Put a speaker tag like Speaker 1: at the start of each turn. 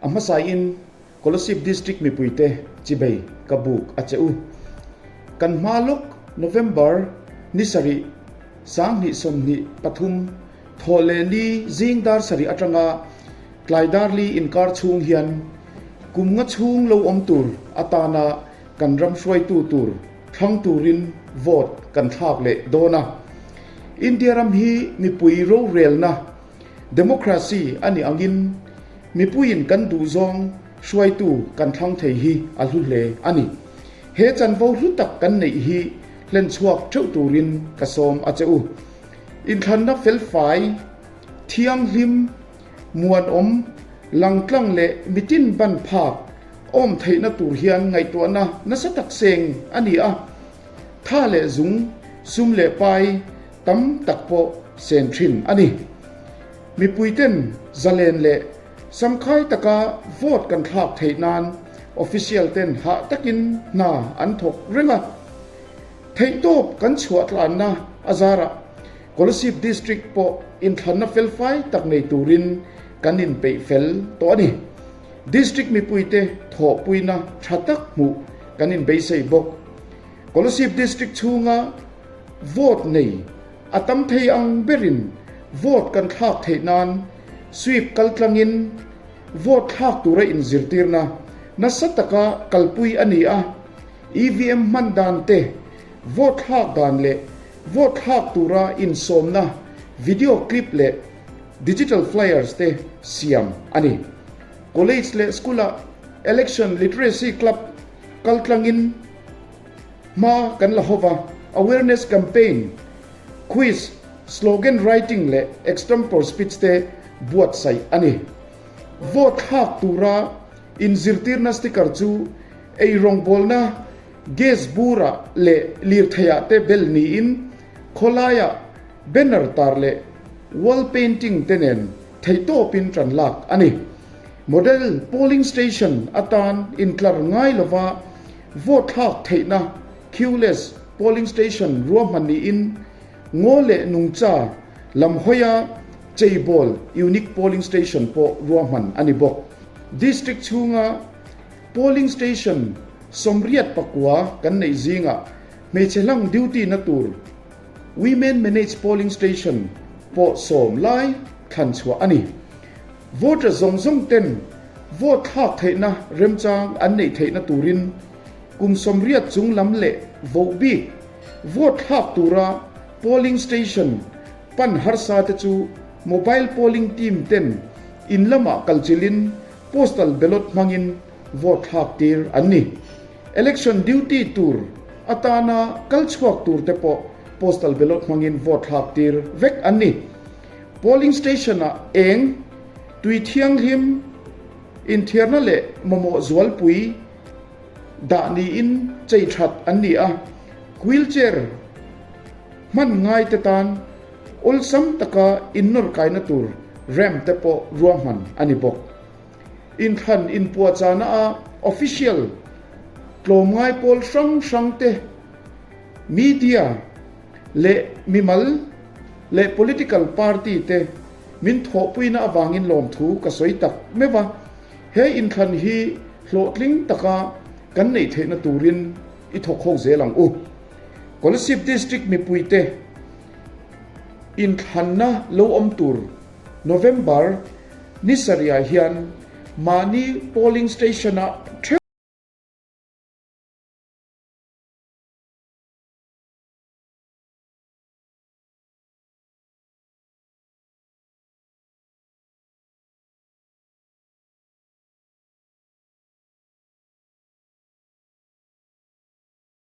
Speaker 1: A hmasain Kolasib District mipuite chibei ka buk a che u. Kan hma lawk November ni sarih 2023 thawh leh li zing dar sarih atanga tlai dar li inkar chhung hian kum nga chhung lo awm tur atana kan ram hruaitu tur thlang turin vote kan thlak leh dawn a. India ram hi mipui rorelna Democracy a nih angin mipuiin kan duhzawng hruaitu kan thlang thei hi a hlu hle a ni. He chanvo hlu tak kan neih hi hlen chhuak theuh turin ka sawm a che u. Inthlanna felfai, thianghlim, muanawm, langtlang leh mitin ban phak awm theihna tur hian ngaihtuahna nasa tak seng a ni a. Tha leh zung, sum leh pai, tam tak pawh sen thin a ni. Mipuiten zalen leh samkhai taka vote kan thlak theih nan official ten hah takin hna an thawk reng a. Theihtawp kan chhuah tlanna a zarah Kolasib District pawh inthlanna felfai tak nei turin kan inpeih fel tawh a ni. District mipuite thawhpuina tha tak hmuh kan inbeisei bawk. Kolasib District chhunga Vote nei a tam thei ang berin vote kan thlak theih nan sweep kaltlangin vote thlak tura inzirtirna nasa taka kalpui a ni a, EVM hman dan te, vote thlak dan leh vote thlak tura insawmna video clip leh digital flyers te siam a ni. College leh school-ah Election Literacy Club kaltlangin Hma kan la hova, awareness campaign, quiz, slogan writing leh extempore speech te buatsaih a ni. Vote thlak tura inzirtirna sticker chu eirawngbawlna, gas bura leh lirtheiah te bel niin khawlaiah banner tar leh wall painting te nen theihtawpin tan lak a ni. Model polling station atan intlar ngai lova Vote thlak theihna queueless polling station ruahman niin ngaw leh nungcha lam hawia cheibawl unique polling station pawh ruahman a ni bawk. District chhunga polling station 89 kan neih zingah hmeichhe hlang duty na tur women managed polling station pawh sawm lai thlan chhuah a ni. Voter zawng zawng ten vote thlak theihna remchang an neih theihna turin kum 80 chung lam leh voh bik vote thlak tura polling station pan harsa te chu mobile polling team ten in lamah kalchilhin postal ballot hmangin vote thlak tir an ni. Election duty tur atana kal chhuak tur te pawh postal ballot hmangin vote thlak tir vek an ni. Polling station-ah eng, tui thianghlim, inthiarna leh mamawh zualpui dah niin chei that an ni a, wheelchair hman ngaite tan awlsam taka innawr kaina tur ramp te pawh ruahman a ni bawk. Inthlan inpuahchahna a official tlawmngai pawl hrang hrang te, media leh mimal leh political party te min thawhpuina avangin lawmthu ka sawi tak meuh a, he inthlan hi hlawhtling taka kan neih theihna turin i thawk ho zel ang u. Kolasib District mipuite inthlanna lo awm tur November ni sarihah hian mahni polling station-ah theuh.